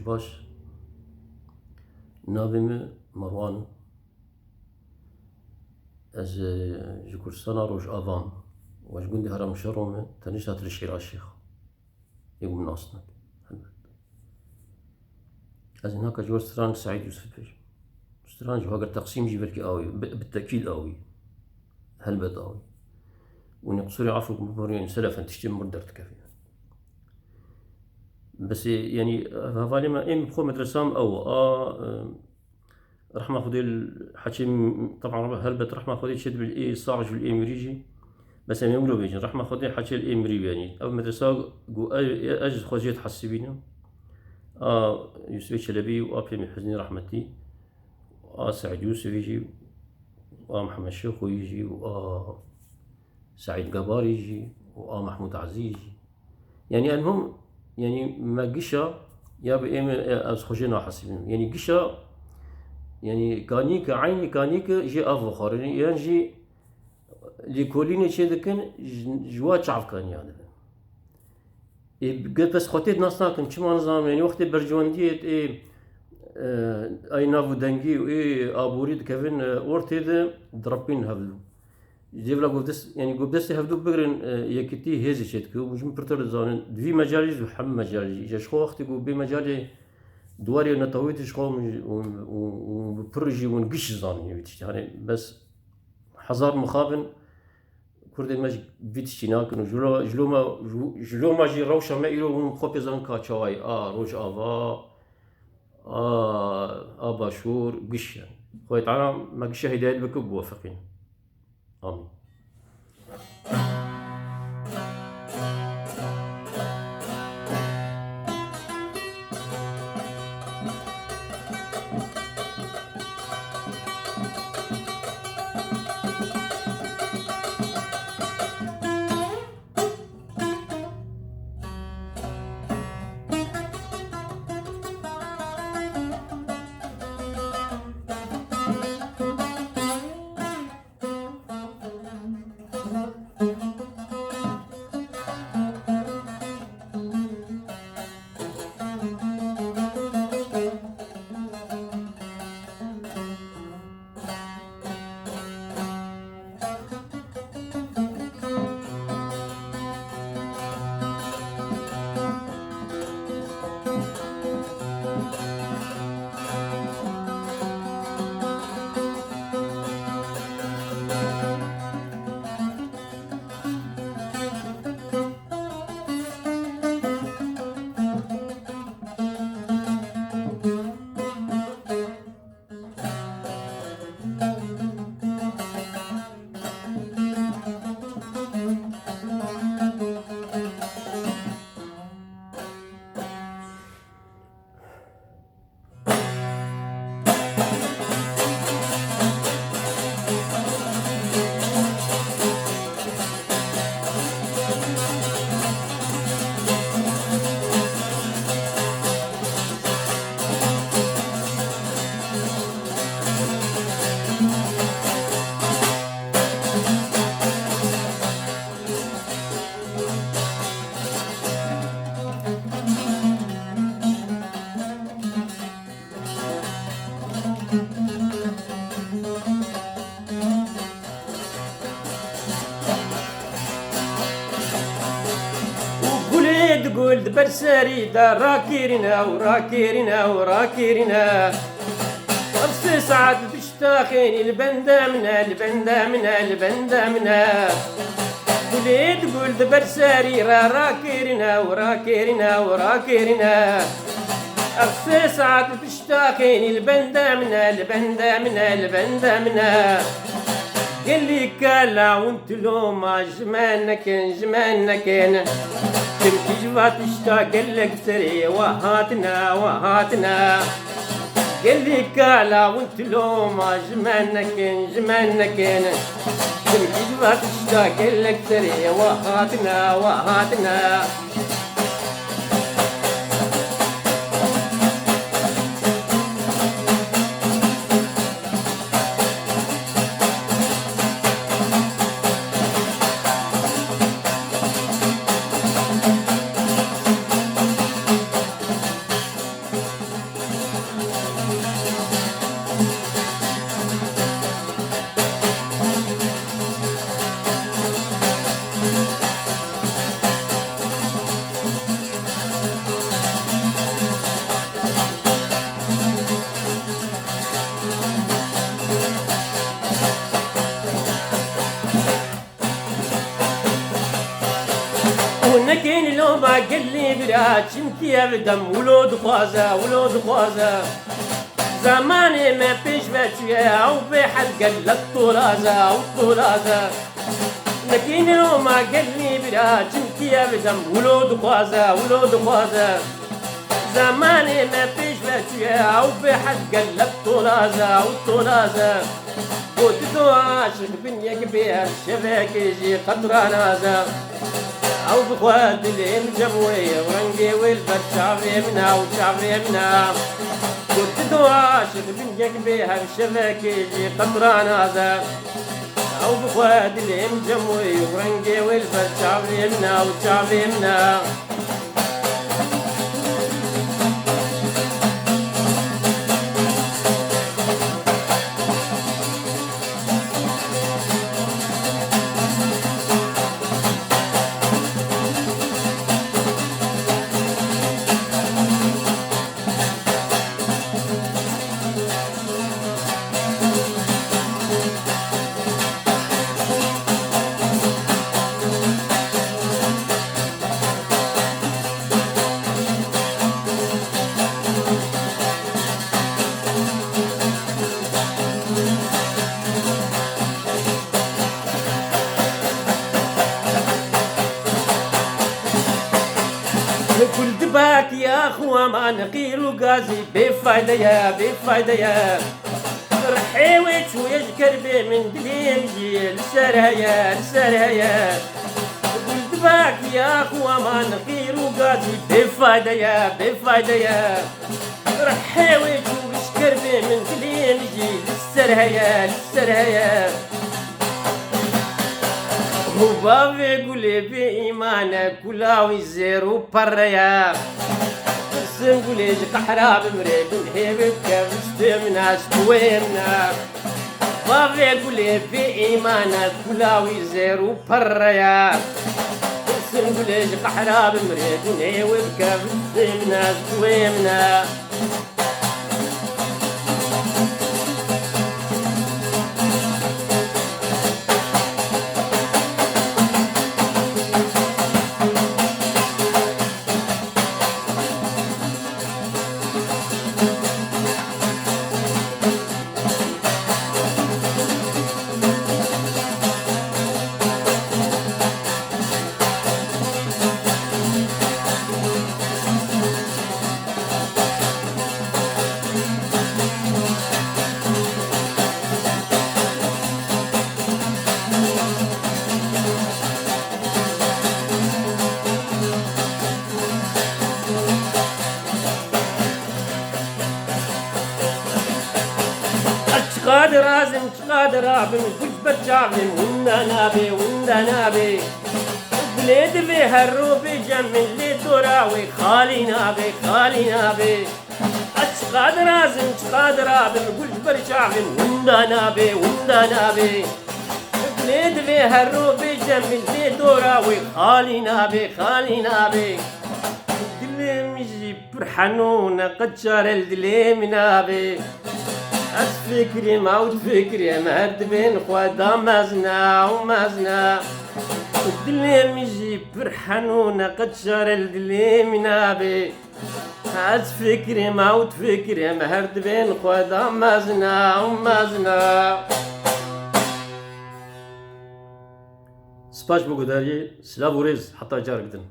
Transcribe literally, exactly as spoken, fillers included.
Baş. Navê min Merwan e. Ez, e, ji Kurdistana Rojava me. Û ji gundê Haramişero me, tenişta Tirşêra Şêx. Ê ku min nas nake. Helbet. Ez naka ji we stran Seîd Yûsif bêjim. Stran ji we ger Teqsîm jî belkî awî, bi, bi tekîd awî. Helbet awî. Û nê qisûrê efû ku biborî, yanî selefen tiştê min derdikeve. Bes ê, yanî, hevalê me, êm xwe medresa me ew a, e, Rehma Xwedê li heçê, teban helbet rehma Xwedê çê dibe ê sax ji ê mirî jî. Bes em ê wilo bêjin. Rehma Xwedê heçê li ê mirî, yanî ev medresa ku e, e, ez ji xwe jê dihesibînim. A Yûsifê Çelebî û a Pêmî Huznî rehmetî, a Seîd Yûsifî jî, a Mihemed Şêxoyî jî û a Seîd Gebarî jî û a Mehmûd Ezîz jî. Yanî elmûm, yanî me gişa ya bi êm, e, ez xwe jê nahesibînim. Yanî gişa, yanî kanîke, eynî kanîke jê av vexwarin. Yan jî lêkolînê çê dikin, ji, ji wa çav kaniya dibin. Ê, ge-, bes xwe tê nas nakin, çima nizanim, yanî wextê berjewendiyê ê, e, ay nav û dengî û ê aborî dikevin, e, ortê de direpîn hevdû. Ji vila ku dest, yanî ku destê hevdû bigirin, e, yekîtî hêzê çêdike û ji min pirtir dizanin. Di vî mecalî jî û hemî mecalî jî. Îca ji xwe wextê ku bê mecalê duwarê netewî tişt xwe û, û, û, û bi pir jî hûn giş zanin wî tiştî. Hanê bes hezar mixabin Kurdên me ji vî tiştî nakin û ji lo, ji lo me, ji, ji lo me jî rewşa me îro hûn xwe pê zanin ka çawayî. A Rojava, a, a Başûr, giş yani. Xwedê Teala me gişa hidayet bike û biwefiqîne. Amîn. Û gulê di gul di ber serî de rakirîne û rakirîne û rakirîne. Ev sê saet li pişta xênî li benda min e, li benda min e, li benda min e. Gulê di gul di ber serî re rakirîne û rakirîne û rakirîne. Ev sê saet li pişta xênî li benda min e, li benda min e, li benda min e. Gelî kala hûn tiloma ji me nekin, ji me nekin. Çimkî ji va tişta gelek serê we hatine, we hatine. Gelî kala hûn tiloma ji me nekin, ji me nekin. Çimkî ji va tişta gelek serê we hatine, we hatine. Ên loma gelê bira, çimkî ev dem wilo dixwaze, wilo dixwaze. Zemanê me pêş ve çûye, ew bêhed gelek tolaze, ew tolaze. Nekî loma gelê bira, çimkî ev dem wilo dixwaze, wilo dixwaze. Zemanê me pêş ve çûye, ew bêhed gelek tolaze, ew tolaze. Got do aşiq bin yek bê her şevekê jî qet ranaze. Ew bi xwe dilê min cem wê, rengê wê li ber çavê min e û çavê min e. Got do aşiq bin yek bê her şevekê jî qet ranaze. Ew bi xwe dilê min cem wê, rengê wê li ber çavê min e û çavê min e. Gul dibak ya xwe man qîr û gazî bêfayde ye, bêfayde ye. Rihê wê çûye ji kerbê min, dilê min jî li ser heye, li ser heye. Gul dibak ya xwe man qîr û gazî bêfayde ye, bêfayde ye. Rihê wê çû ji kerbê min, dilê min jî li ser heye, li ser heye. Û bavê gulê bêîman e, kula wî zêr û perre ye. Tirsim gulê ji qehra bimrê, gunhê wê bike vistê min e, ji kuwê min e. Bavê gulê bêîman e, kula wî zêr û perre ye. Tirsim gulê ji qehra bimrê, gunhê wê bike vistê min e, ji kuwê min e. Ez çiqadir razim, çiqadir rabim, gul ber çavim, winda nabe, winda nabe. Gulê divê her ro bêje min, lê dora wê xalî nabe, xalî nabe. Ez çiqadir razim, çiqadir rabim, gul ji ber çavim, winda nabe, winda nabe. Gulê divê her ro bêje min, lê dora wê xalî nabe, xalî nabe. Dilê min jî pir henûn e, qet çare li dilê min nabe. Ez fikirê me û difikirê me her dibên xwe da mezin e û mezin e. Dilê min jî pir henûn e, qet çare li dilê min nabe. Ez fikirê me û difikirê me her dibên xwe da mezin e û mezin e. Spas bo guhdariyê, silav û rêz, heta carek din.